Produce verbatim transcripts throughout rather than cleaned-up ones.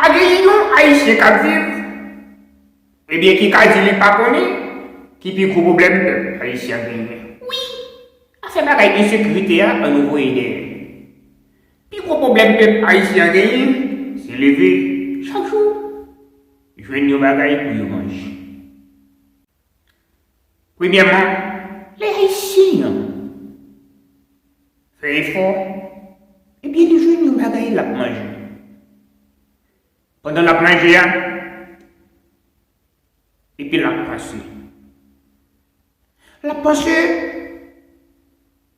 Pa gen yon Ayisyen k ap viv, ebyen, ki ka di li pa konnen ki pi gwo pwoblèm pèp ayisyen an genyen. Wi, afè bagay ensekirite a, ann nou voye dèyè. Pi gwo pwoblèm pèp ayisyen an genyen, se leve chak jou, jwenn yon bagay pou yo manje. Premyèman, lè Ayisyen an fè efò, ebyen, li jwenn yon bagay l ap manje. Pandan l ap manje a, epi l ap panse. L ap panse,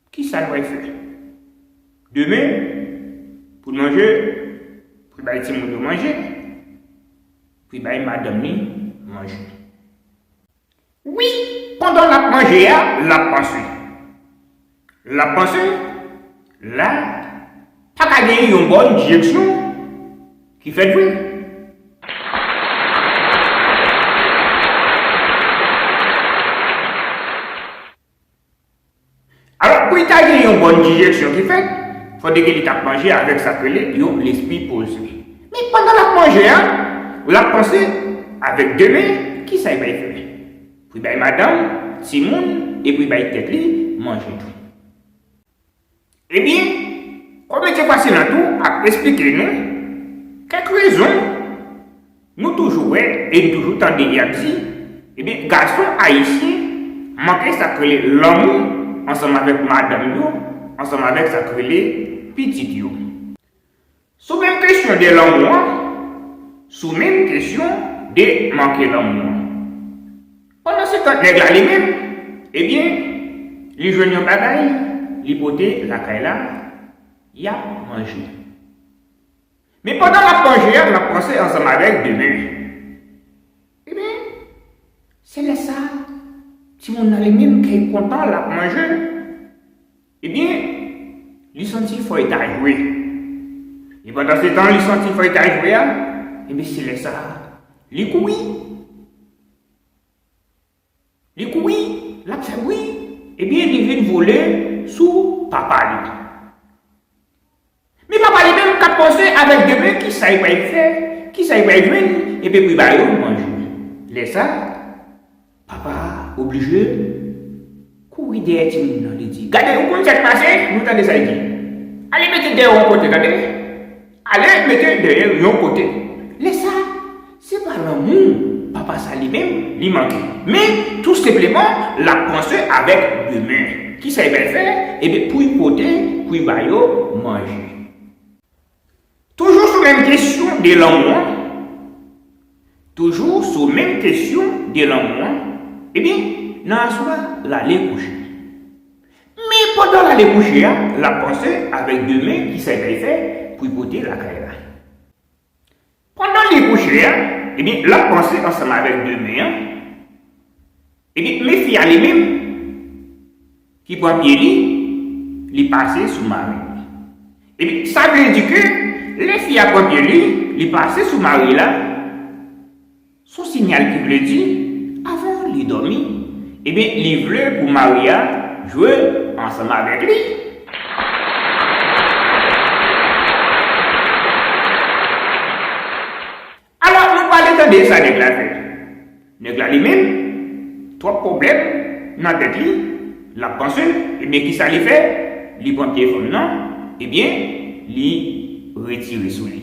kisa l pral fè demen pou l manje, pou l bay timoun yo manje, pou l bay madanm li manje. Wi, pandan l ap manje a, l ap panse. L ap panse, la, pa ka gen yon bòn direksyon ki fèt vre. Alò, pou li ta gen yon bòn direksyon ki fèt, fòdre ke li t ap manje avèk sa k rele yon lespri poze. Men pandan l ap manje a, l ap panse avèk demen, kisa li pral fè. Pou li bay madanm, timoun, e pou li bay tèt li manje tou. Ebyen, kòm Etye Fasil an tou ap esplike nou kèk rezon, nou toujou wè e nou toujou tande y ap di, ebyen, gason ayisyen manke sa k rele lanmou ansanm avèk madanm yo, ansanm avèk sa k rele pitit yo. Sou menm kesyon de lanmou an, sou menm kesyon de manke lanmou an. Pandan se tan, nèg la li menm, ebyen, li jwenn yon bagay, li pote lakay la, y ap manje. Men pandan l ap manje a, l ap panse ansanm avèk demen. Ebyen, se lè sa a, timoun nan li menm, kè l kontan, l ap manje. Ebyen, li santi fò l ta jwe. E pandan se tan, li santi fò l ta jwe a, ebyen, se lè sa a, li kouri. Li kouri, l ap fè bri, ebyen, li vin vole sou papa li. Men papa li menm k ap panse avèk demen, kisa li pral fè, kisa li pral jwenn, epi pou li ba yo manje. Lè sa a, papa a oblije kouri dèyè timoun nan, li di, "Gade, ou konn sa k pase?" Nou tande sa l di. "Ale mete dèyè w yon kote, tande. Ale mete dèyè w yon kote." Lè sa a, se pa lanmou papa sa li menm li manke. Men, tou senpleman, l ap panse avèk demen. Kisa l pral fè? Ebyen, pou l pote, pou l ba yo manje. Toujou sou menm kesyon de lanmou an, toujou sou menm kesyon de lanmou an, ebyen, nan aswè a, l ale kouche. Men pandan l ale kouche a, l ap panse avèk demen, kisa l pral fè pou l pote lakay la. Pandan li kouche a, ebyen, l ap panse ansanm avèk demen an. Ebyen, men fi a li menm, ki pran pye li, li pase sou mari li. Ebyen, sa vle di ke lè fi a pran pye li, li pase sou mari la, s on siyal ki vle di, avan li dòmi, ebyen, li vle pou mari a jwe ansanm avèk li. Alò, nou pral tande sa nèg la fè. Nèg la li menm, twòp pwoblèm nan tèt li, l ap panse, ebyen, kisa li fè? Li pran pye fanm nan, ebyen, li retire sou li.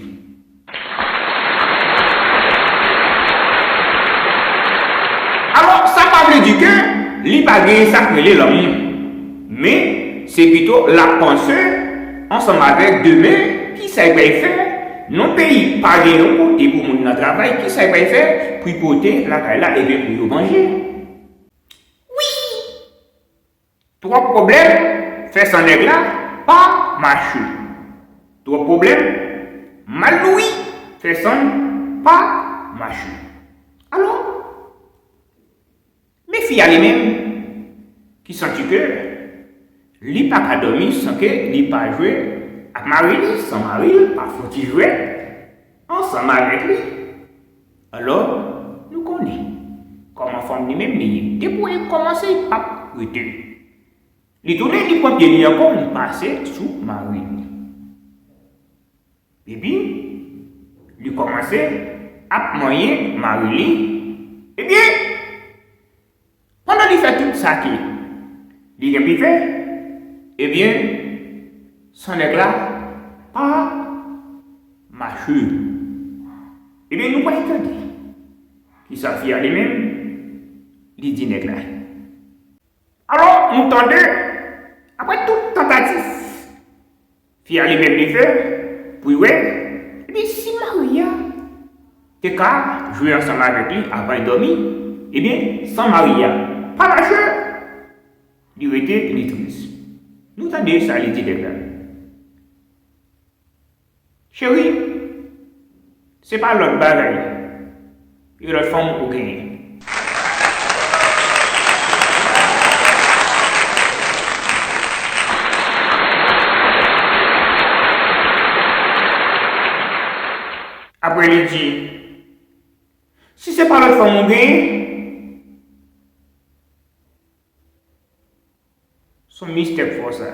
Alò, sa pa vle di ke li pa gen sa k rele lanmou. Men, se pito l ap panse ansanm avèk demen, kisa l pral fè? Non peyi pa gen yon kote pou moun nan travay, kisa l pral fè pou l pote lakay la, ebyen, pou yo manje? Wi! Twòp pwoblèm fè san nèg la pa mache. Twòp pwoblèm, mal nouri fè san pa mache. Alò, men fi a li menm, ki santi ke li pa ka dòmi san ke li pa jwe ak mari li, san mari l pa fè yon ti jwèt ansanm avèk li. Alò, nou konnen kòman fanm li menm li ye. Depi w kòmanse, li p ap rete. Li tounen, li pran pye li ankò, li pase sou mari li. Epi, li kòmanse ap manyen mari li, ebyen, pandan li fè tout sa ke li gen pou fè, ebyen, san nèg la pa mache. Ebyen, nou pral tande kisa fi a li menm li di nèg la. Alò, nou tande, apre tout tantativ fi a li menm li fè pou l wè, ebyen, si mari a te ka jwe ansanm avèk li avan l dòmi, ebyen, san mari a pa mache, li rete, li tris. Nou tande sa li di nèg la. Cheri, se pa lòt bagay, e lòt fanm ou genyen. Apre li di, si se pa lòt fanm ou genyen, se yon mistè k fè w sa.